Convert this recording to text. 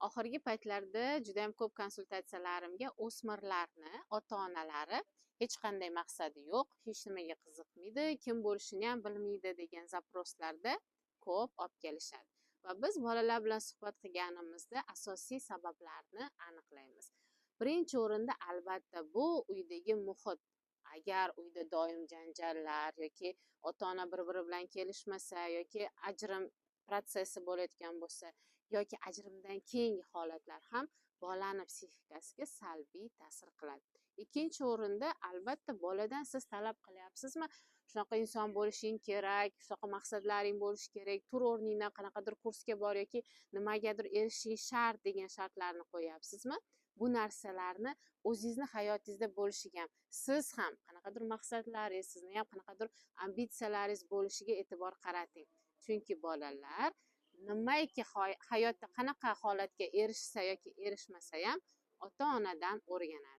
Oxirgi paytlarda judayam ko'p konsultatsiyalarimga o'smirlarni ota onalari hech qanday maqsadi yo'q, hech nimaga qiziqmaydi, kim bo'lishini ham bilmaydi degan запрос larda ko'p olib kelishadi va biz bolalar bilan suhbat qilganimizda asosiy sabablarni aniqlaymiz. Birinchi o'rinda, albatta, bu uydagi muhit. Agar uyda doim janjallar yoki ota ona bir biri bilan kelishmasa yoki ajrim protsessi bo'layotgan bo'lsa yoki ajrimdan keyingi holatlar ham bolani psixikasiga salbiy ta'sir qiladi. Ikkinchi o'rinda, albatta, boladan siz talab qilyapsizmi, shunaqa inson bo'lishing kerak, shunaqa maqsadlaring bo'lishi kerak, tur o'rningdan, qanaqadir kursga bor yoki nimagadir erishishing shart degan shartlarni qo'yyapsizmi, bu narsalarni o'zingizni hayotingizda bo'lishiga ham, siz ham qanaqadir maqsadlaringiz, sizni ham qanaqadir ambitsiyalaringiz bo'lishiga e'tibor qarating. Chunki bolalar nimaiki hayotda qanaqa holatga erishsa yoki erishmasa ham ota onadan o'rganadi.